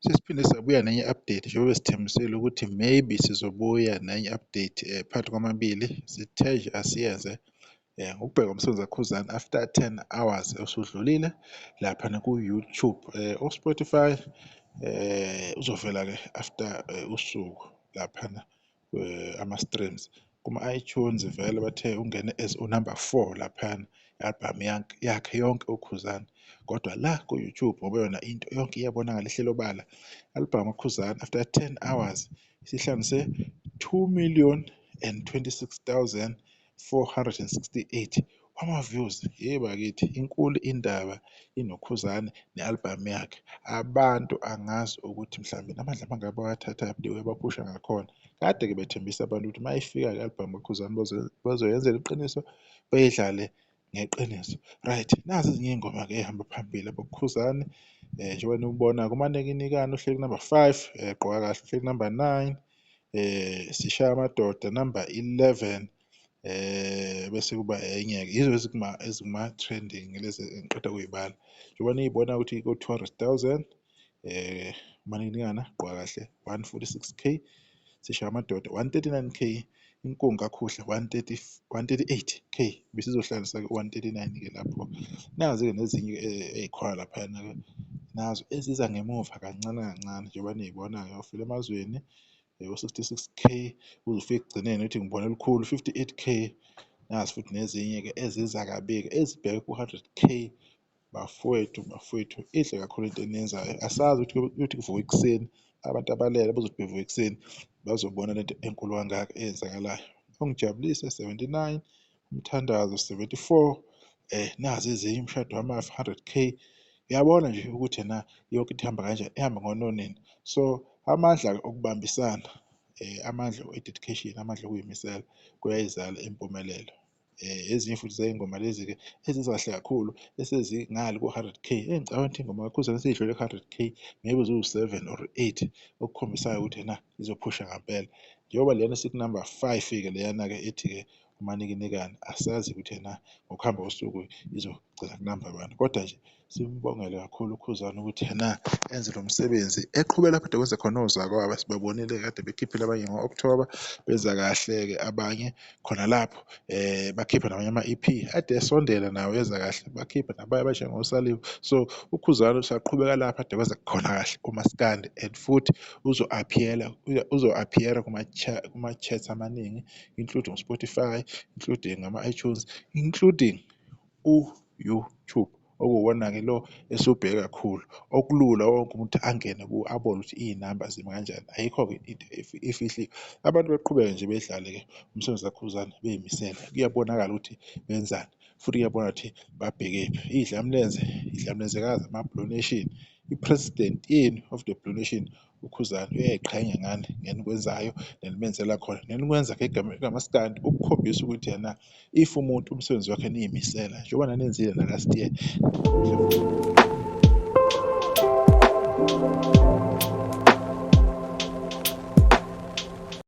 Sesiphinde sabuya nenye i-update njengoba besithembisile ukuthi maybe sizobuya nenye i-update phakathi kwamabili, sithe nje asiyenze ngokubheka umsebenzi kaKhuzani after 10 hours osudlulile laphana ku-YouTube, u-Spotify uzovela-ke after usuku laphana ama-streams. Kuma-iTunes vele bathe ungene as unumber four laphayana i-album yakhe yonke uKhuzani. Kodwa la ku-YouTube ngoba yona into yonke iyabonakala ihleli obala, i-album kaKhuzani after 10 hours isihlanganise 2,026,468 wama-views. Ye bakithi, inkulu indaba inoKhuzani ne-album yakhe. Abantu angazi ukuthi mhlawumbe namandla amangaka bawathathaphi the way abaphusha ngakhona. Kade-ke bethembisa abantu ukuthi uma ifika-ke i-album kaKhuzani bazoyenzela iqiniso, beyidlale ngeqiniso. Right, nazi ezinye iy'ngoma-ke ey'hamba phambili lapho kuKhuzani njengoba niwubona-ke uManikinikane uhleli kunumber five, Gqoka Kahle uhleli kunumber nine, Sishaya Amadoda number 11, bese kuba enye-ke yizo ezikuma-trending lezi engiqeda kuyibala. Njengoba niyibona ukuthi ko-200,000 uManikinikana, Gqoka Kahle 146K, Sishaya Amadoda 139K, Inkungu kaKhuhle 138K, besizohlanganisa-ke u-139-ke lapho. Nazi-ke nezinye ey'khona laphayana-ke nazo eziza ngemuva kancane kancane njengoba niy'bona-ke ofile emazweni u-66K uze ufike ekugcineni uthi ngibona elikhulu 58K. Nazi futhi nezinye-ke eziza kabi-ke ezibheke ku-100K. Bafowethu, bafowethu, inhle kakhulu into eniyenzayo. Asazi ukuthi kuyothi kuvuka ekuseni abantu abalele bazothi bevuka ekuseni bazobona lento enkulu kangaka eyenzakalayo. Ungijabulise 79, umthandazo 74, nazi ezinye umshado wamafa 100K. Uyabona nje ukuthi ena yonke into ihamba kanjani, ihamba ngononini. So amandla-ke okubambisana, amandla e-dedication, amandla okuy'misela kuyayizala impumelelo. Ezinye futhi zey'ngoma lezi-ke eziza kahle kakhulu esezingale ko-hundred K. Engicabanga ukuthi ingoma kaKhuzani eseyidlule ku-hundred K maybe ziwu-seven or eight, okukhombisayo ukuthi ena izophusha ngampela. Njengoba lena isiku-number five-ke leyana-ke ethi-ke uManikinikane, asazi ukuthi ena ngokuhamba kosuku izogcina kunamba bani, kodwa nje simbongele kakhulu uKhuzani ukuthi yena enze lo msebenzi eqhubela phinde kwenze khona ozakwabo sibabonile kade bekhiphile abanye ngo-October benza kahle-ke abanye khona lapho bakhipha namanye ama-EP ade esondela nawo eza kahle bakhipha nabanye abanjengosaliwe. So uKhuzani usaqhubeka lapha ade kwenza khona kahle kumaskandi and futhi uzo-appear-la uzo-appear-a kuma-chats amaningi including u-Spotify, including ama-iTunes, including u-YouTube okuwuwona-ke lo esiwubheke kakhulu okulula wonke umuntu angene kuwo abone ukuthi iy'namba zimi kanjani. Ayikho-ke into efihliwe, abantu beqhubeke nje bedlale-ke umsebenzi kaKhuzani bey'misele, kuyabonakala ukuthi benzani futhi kuyabonakala ukuthi babhekephi. Iy'dlamlenze, iy'dlamlenzekazi ama-Blue Nation, i-president yenu of the Blue Nation uKhuzani uyayiqhenya ngani ngenikwenzayo nenimenzela khona nenikwenza ngegama likamaskandi ukukhombisa ukuthi yena if umuntu umsebenzi wakhe niyimisela njengoba nanenzile na last year.